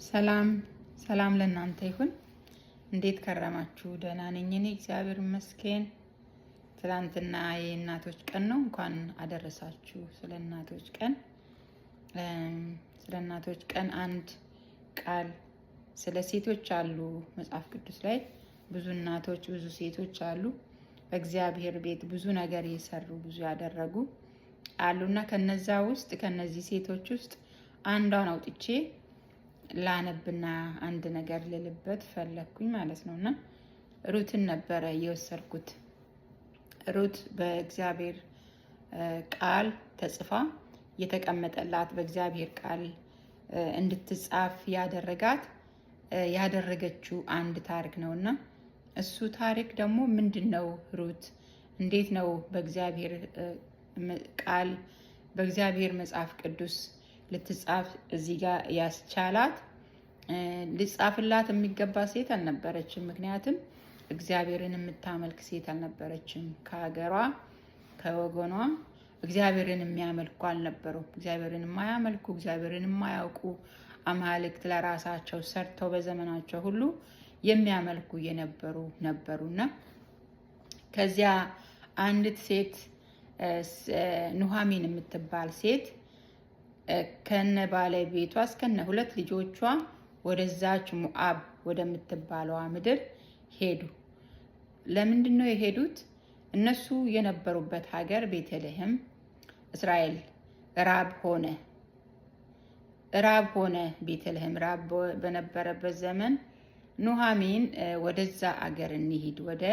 ሰላም ሰላም ለእናንተ ይሁን። እንዴት ከረማችሁ? ደህና ነኝ እኔ፣ እግዚአብሔር ይመስገን። ትላንትና የእናቶች ቀን ነው። እንኳን አደረሳችሁ። ስለ እናቶች ቀን አንድ ቃል ስለ ሴቶች አሉ። መጽሐፍ ቅዱስ ላይ ብዙ እናቶች፣ ብዙ ሴቶች አሉ። በእግዚአብሔር ቤት ብዙ ነገር የሰሩ፣ ብዙ ያደረጉ አሉ እና ከነዛ ውስጥ፣ ከነዚህ ሴቶች ውስጥ አንዷን አውጥቼ ላነብና አንድ ነገር ልልበት ፈለግኩኝ ማለት ነው። እና ሩትን ነበረ የወሰድኩት። ሩት በእግዚአብሔር ቃል ተጽፋ የተቀመጠላት፣ በእግዚአብሔር ቃል እንድትጻፍ ያደረጋት ያደረገችው አንድ ታሪክ ነው። እና እሱ ታሪክ ደግሞ ምንድን ነው? ሩት እንዴት ነው በእግዚአብሔር ቃል፣ በእግዚአብሔር መጽሐፍ ቅዱስ ልትጻፍ እዚህ ጋር ያስቻላት? ሊጻፍላት የሚገባ ሴት አልነበረችም። ምክንያቱም እግዚአብሔርን የምታመልክ ሴት አልነበረችም። ከሀገሯ፣ ከወገኗ እግዚአብሔርን የሚያመልኩ አልነበሩም። እግዚአብሔርን የማያመልኩ፣ እግዚአብሔርን የማያውቁ፣ አማልክት ለራሳቸው ሰርተው በዘመናቸው ሁሉ የሚያመልኩ የነበሩ ነበሩና ከዚያ አንዲት ሴት፣ ኑሃሚን የምትባል ሴት፣ ከነ ባለቤቷ እስከነ ሁለት ልጆቿ ወደዛች ሙአብ ወደምትባለዋ ምድር ሄዱ። ለምንድን ነው የሄዱት? እነሱ የነበሩበት ሀገር ቤተልሔም እስራኤል ራብ ሆነ። ራብ ሆነ። ቤተልሔም ራብ በነበረበት ዘመን ኑሃሚን ወደዛ አገር እንሂድ፣ ወደ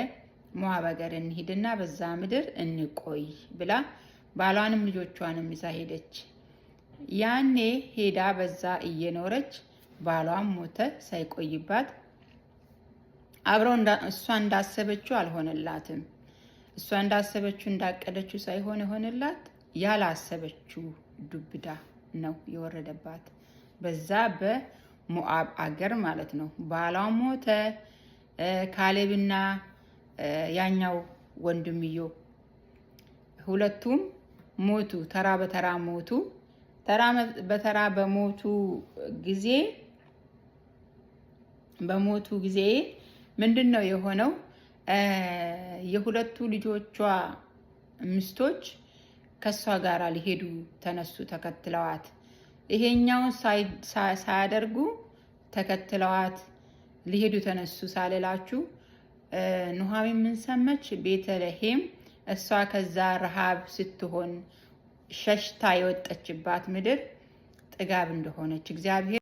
ሞዓብ ሀገር እንሂድና በዛ ምድር እንቆይ ብላ ባሏንም ልጆቿንም ይዛ ሄደች። ያኔ ሄዳ በዛ እየኖረች ባሏም ሞተ ሳይቆይባት። አብረው እሷ እንዳሰበችው አልሆነላትም። እሷ እንዳሰበችው፣ እንዳቀደችው ሳይሆን የሆነላት ያላሰበችው ዱብዳ ነው የወረደባት በዛ በሞዓብ አገር ማለት ነው። ባሏ ሞተ። ካሌብና ያኛው ወንድምዮ ሁለቱም ሞቱ። ተራ በተራ ሞቱ። ተራ በተራ በሞቱ ጊዜ ምንድን ነው የሆነው? የሁለቱ ልጆቿ ሚስቶች ከእሷ ጋር ሊሄዱ ተነሱ፣ ተከትለዋት። ይሄኛውን ሳያደርጉ ተከትለዋት ሊሄዱ ተነሱ ሳልላችሁ ኑሃሚን ምን ሰማች? ቤተልሔም እሷ ከዛ ረሃብ ስትሆን ሸሽታ የወጣችባት ምድር ጥጋብ እንደሆነች፣ እግዚአብሔር